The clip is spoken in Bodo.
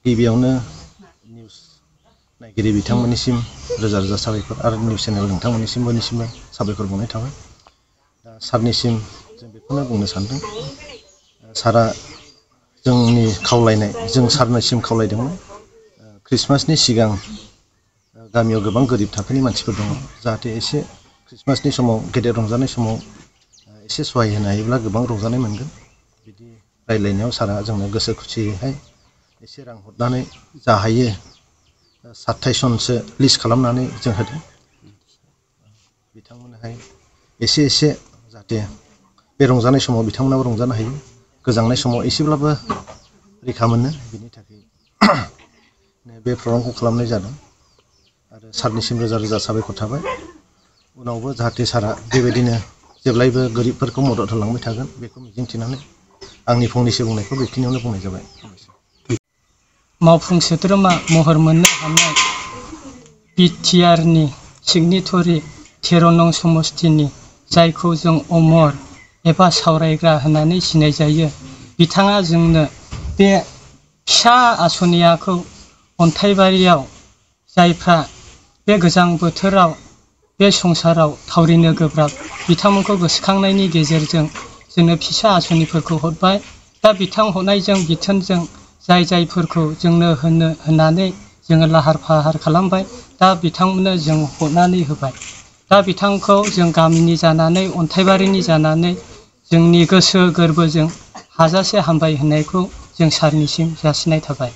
गिबियावनो निउस नायगिरि बिथांमोननिसिम रोजा रोजा साबायखर आरो निउस चेनेल नोंथांमोननिसिमबो साबायखर बावनाय थाबाय। दा सारनिसिम जों बेखौनो बुंनो सानदों, सारा जोंनि खावलायनाय जों सारनिसिम खावलायदोंमोन ख्रिस्टमासनि सिगां गामियाव गोबां गोरिब थाखोनि मानसिफोर दङ, जाहाथे एसे ख्रिस्टमासनि समाव गेदेर रंजानाय समाव एसे सहाय होनो हायोब्ला गोबां रंजानाय मोनगोन। बिदि रायलायनायाव सारा जोंनो गोसो खुसियैहाय एसे रां हरनानै जा हायो 27 जनसो लिस्ट खालामनानै जों होदों। बिथांमोनहाय एसे जाहाथे बे रंजानाय समाव बिथांमोनाबो रंजानो हायो, गोजांनाय समाव एसेब्लाबो रैखा मोनो, बिनि थाखाय बे प्रग्रामखौ खालामनाय जादों। आरो सारनिसिम रोजा रोजा साबायखर थाबाय। उनावबो जाहाथे सारा बेबायदिनो जेब्लायबो गोरिबफोरखौ मदद होलांबाय थागोन बेखौ मिजिंथिनानै आंनि फंनैसो बुंनायखौ बेखिनियावनो बुंनाय जाबाय। मावफुं सोद्रोमा महर मोननो हानाय बिटिआरनि सिगनेटरि 13 नं समस्तिनि जायखौ जों अमर एबा सावरायग्रा होननानै सिनाय जायो, बिथाङा जोंनो बे फिसा आसनियाखौ अन्थाइबारियाव जायफ्रा बे गोजां बोथोराव बे संसाराव थावरिनो गोब्राब बिथांमोनखौ गोसोखांनायनि गेजेरजों जोंनो फिसा आसनिफोरखौ हरबाय। दा बिथां हरनायजों बिथोनजों जायफोरखौ जोंनो होननानै जोङो लाहार फाहार खालामबाय, दा बिथांमोननो जों हरनानै होबाय। दा बिथांखौ जों गामिनि जानानै अन्थाइबारिनि जानानै जोंनि गोसो गोरबोजों हाजासे हामबाय होननायखौ जों सारनिसिम जासिनाय थाबाय।